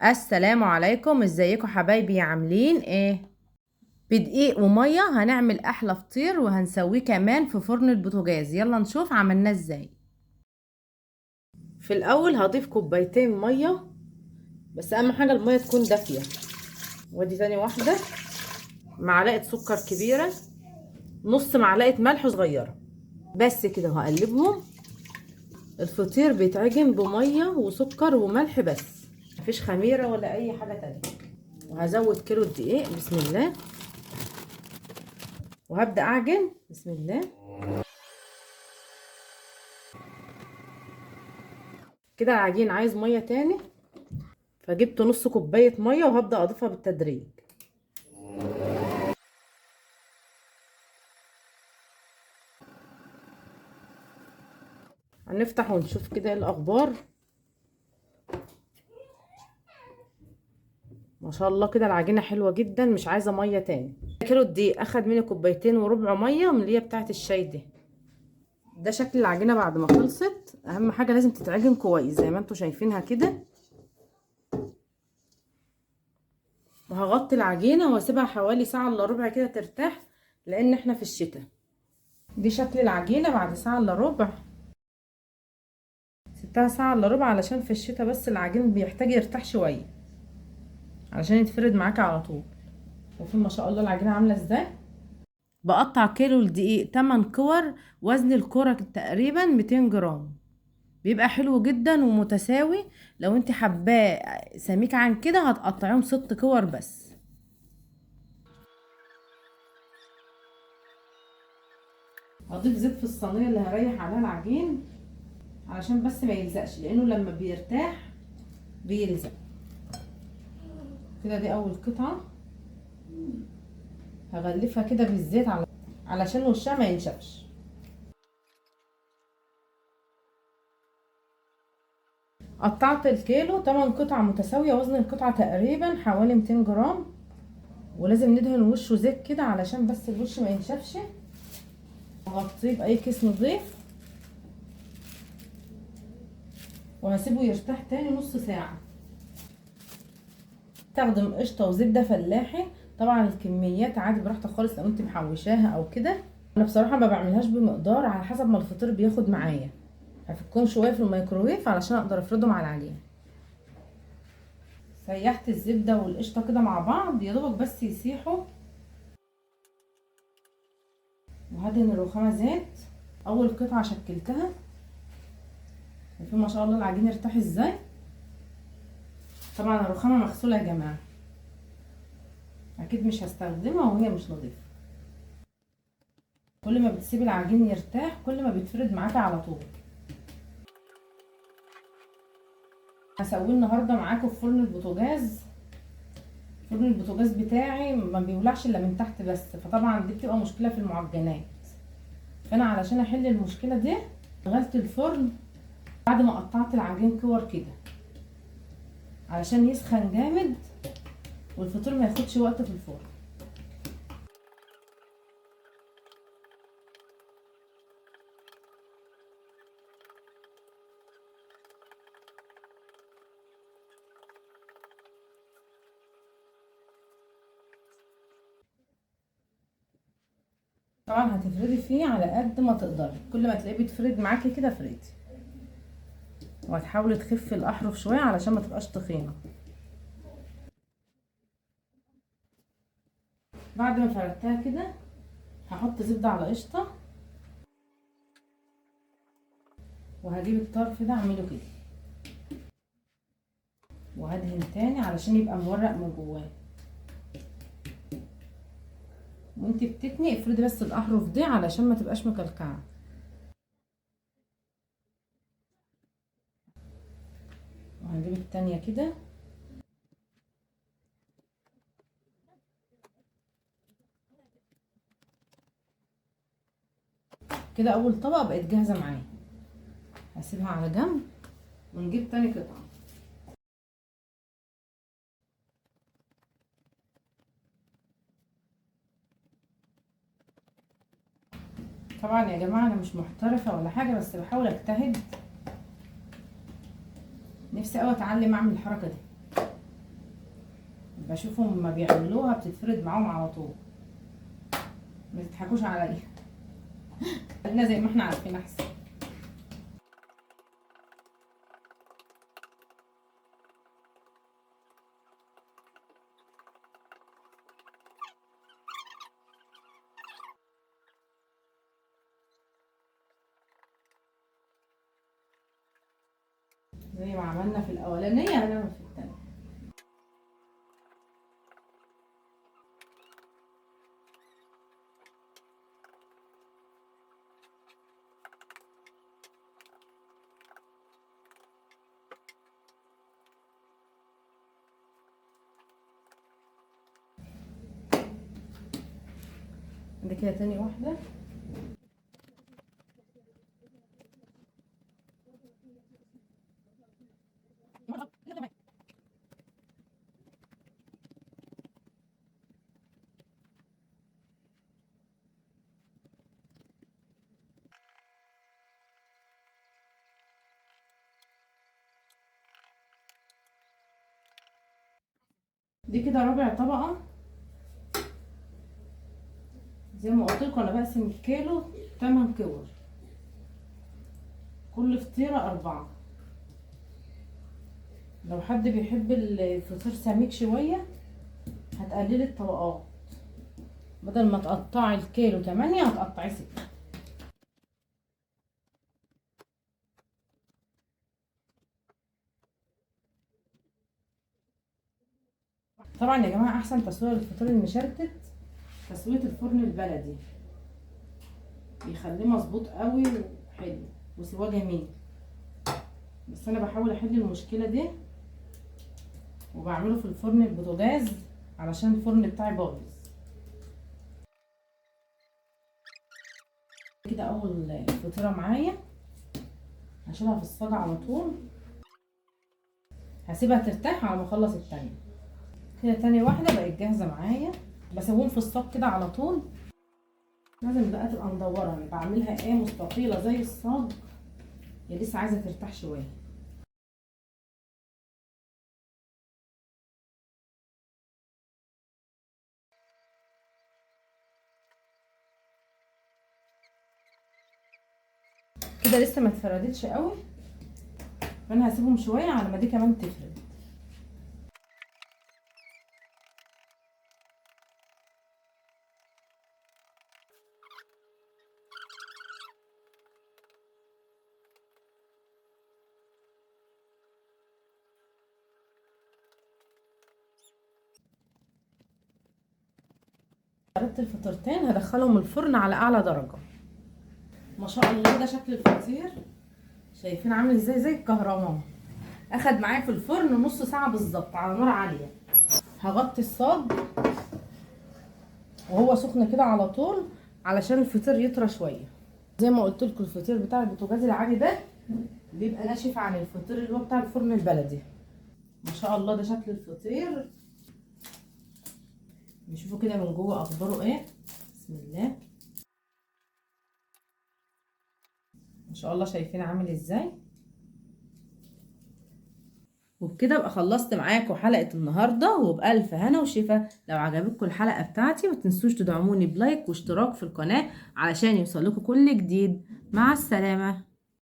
السلام عليكم، ازيكم حبايبي؟ عاملين ايه؟ بدقيق ومية هنعمل احلى فطير وهنسويه كمان في فرن البوتاجاز. يلا نشوف عملناه ازاي. في الاول هضيف كوبايتين مية، بس اهم حاجة المية تكون دافيه. ودي تاني واحدة، معلقه سكر كبيرة، نص معلقه ملح صغيرة، بس كده. وهقلبهم. الفطير بيتعجن بميه وسكر وملح بس، مفيش خميره ولا اي حاجة تانية. وهزود كيلو الدقيق، بسم الله. وهبدا اعجن، بسم الله. كده العجين عايز مية تاني، فجبت نص كوباية مية وهبدا اضيفها بالتدريج. هنفتح ونشوف كده ايه الاخبار. ما شاء الله كده العجينة حلوة جدا، مش عايزه مية تاني. كيلو الدقيق اخد مني كوبايتين وربع مية من اللي هي بتاعه الشاي دي. ده شكل العجينة بعد ما خلصت. اهم حاجة لازم تتعجن كويس زي ما انتم شايفينها كده. وهغطي العجينة واسيبها حوالي ساعة الا ربع كده ترتاح، لان احنا في الشتاء. دي شكل العجينة بعد ساعة الا ربع. سبتها ساعة الا ربع علشان في الشتاء، بس العجين بيحتاج يرتاح شوية علشان يتفرد معاك على طول. وفي ما شاء الله العجينة عامله ازاي. بقطع كيلو الدقيق 8 كور، وزن الكرة تقريبا 200 جرام، بيبقى حلو جدا ومتساوي. لو انت حباه سميك عن كده هتقطعيهم 6 كور بس. هضيف زيت في الصينية اللي هريح عليها العجين علشان بس ما يلزقش، لانه لما بيرتاح بيلزق كده. دي اول قطعه هغلفها كده بالزيت علشان وشها ما ينشفش. قطعت الكيلو 8 قطع متساوية، وزن القطعة تقريبا حوالي 200 جرام. ولازم ندهن وشه زيت كده علشان بس الوش ما ينشفش. هغطيه باي كيس نظيف وهسيبه يرتاح تاني نص ساعة. استخدم قشطه وزبده فلاحي، طبعا الكميات عادي براحتك خالص لو انت محوشاها او كده. انا بصراحة ما بعملهاش بمقدار، على حسب ما الفطير بياخد معايا. هفكهم شوية في الميكروويف علشان اقدر افردهم على العجين. سيحت الزبدة والقشطه كده مع بعض يا دوبك بس يسيحوا. وهدهن الرخامه زيت. اول قطعه شكلتها، شايفين ما شاء الله العجين ارتاح ازاي. طبعا الرخامه مغسوله يا جماعة، اكيد مش هستخدمها وهي مش نظيفة. كل ما بتسيب العجين يرتاح كل ما بيتفرد معاك على طول. هسويه النهارده معاكم في فرن البوتاجاز. فرن البوتاجاز بتاعي ما بيولعش الا من تحت بس، فطبعا دي بتبقى مشكلة في المعجنات. فانا علشان احل المشكلة دي شغلت الفرن بعد ما قطعت العجين كور كده علشان يسخن جامد والفطير ما ياخدش وقت في الفرن. طبعا هتفردي فيه على قد ما تقدري، كل ما تلاقيه بيتفرد معاكي كده فردي. وهتحاولي تخفي الاحرف شوية علشان ما تبقاش تخينة. بعد ما فردتها كده هحط زبدة على قشطه، وهجيب الطرف ده اعمله كده وهدهن تاني علشان يبقى مورق من جواه. وانت بتتني افردي بس الاحرف دي علشان ما تبقاش مكلكعه. وهنجيب التانية كده. كده اول طبقه بقت جاهزة معايا، هسيبها على جنب ونجيب تاني قطعه. طبعا يا جماعة انا مش محترفه ولا حاجة، بس بحاول اجتهد. نفسي قوي اتعلم اعمل الحركة دي. بشوفهم ما بيعملوها بتتفرد معاهم على طول. ما تضحكوش عليا، خلينا زي ما احنا عارفين احسن. زي ما عملنا في الاولانية هنعمل في الثانية. ده كده تاني واحدة. دي كده رابع طبقة. زي ما قلت لكم انا بقسم الكيلو 8 كور، كل فطيرة 4. لو حد بيحب الفطير سميك شوية هتقللي الطبقات، بدل ما تقطعي الكيلو 8 هتقطعي 6. طبعا يا جماعة احسن تسوية للفطير المشلتت تسوية الفرن البلدي، بيخليه مظبوط قوي وحلو وسواه جميل. بس انا بحاول احل المشكلة دي وبعمله في الفرن البوتاجاز علشان الفرن بتاعي بايظ كده. اول فطيرة معايا هشيلها في الصاج على طول، هسيبها ترتاح على ما اخلص التانية. كده تاني واحدة بقت جاهزة معايا، بسويهم في الصاج كده على طول. لازم بقى تبقى مدورة، انا بعملها ايه مستطيله زي الصاج، هي لسه عايزه ترتاح شوية. كده لسه ما اتفردتش قوي، فانا هسيبهم شوية على ما دي كمان تفرد. فردت الفطيرتين هدخلهم الفرن على اعلى درجه. ما شاء الله ده شكل الفطير، شايفين عامل ازاي؟ زي الكهرباء. اخد معايا في الفرن نص ساعة بالظبط على نار عالية. هغطي الصاج وهو سخن كده على طول علشان الفطير يطرى شوية. زي ما قلت لكم الفطير بتاع البوتاجاز العادي ده بيبقى ناشف عن الفطير اللي هو بتاع الفرن البلدي. ما شاء الله ده شكل الفطير، نشوفه كده من جوه اخباره ايه. بسم الله ما شاء الله، شايفين عامل ازاي؟ وبكده ابقى خلصت معاكم حلقة النهارده، وبألف هنا وشفا. لو عجبتكم الحلقة بتاعتي ما تنسوش تدعموني ب like واشتراك في القناة علشان يوصل لكم كل جديد. مع السلامة.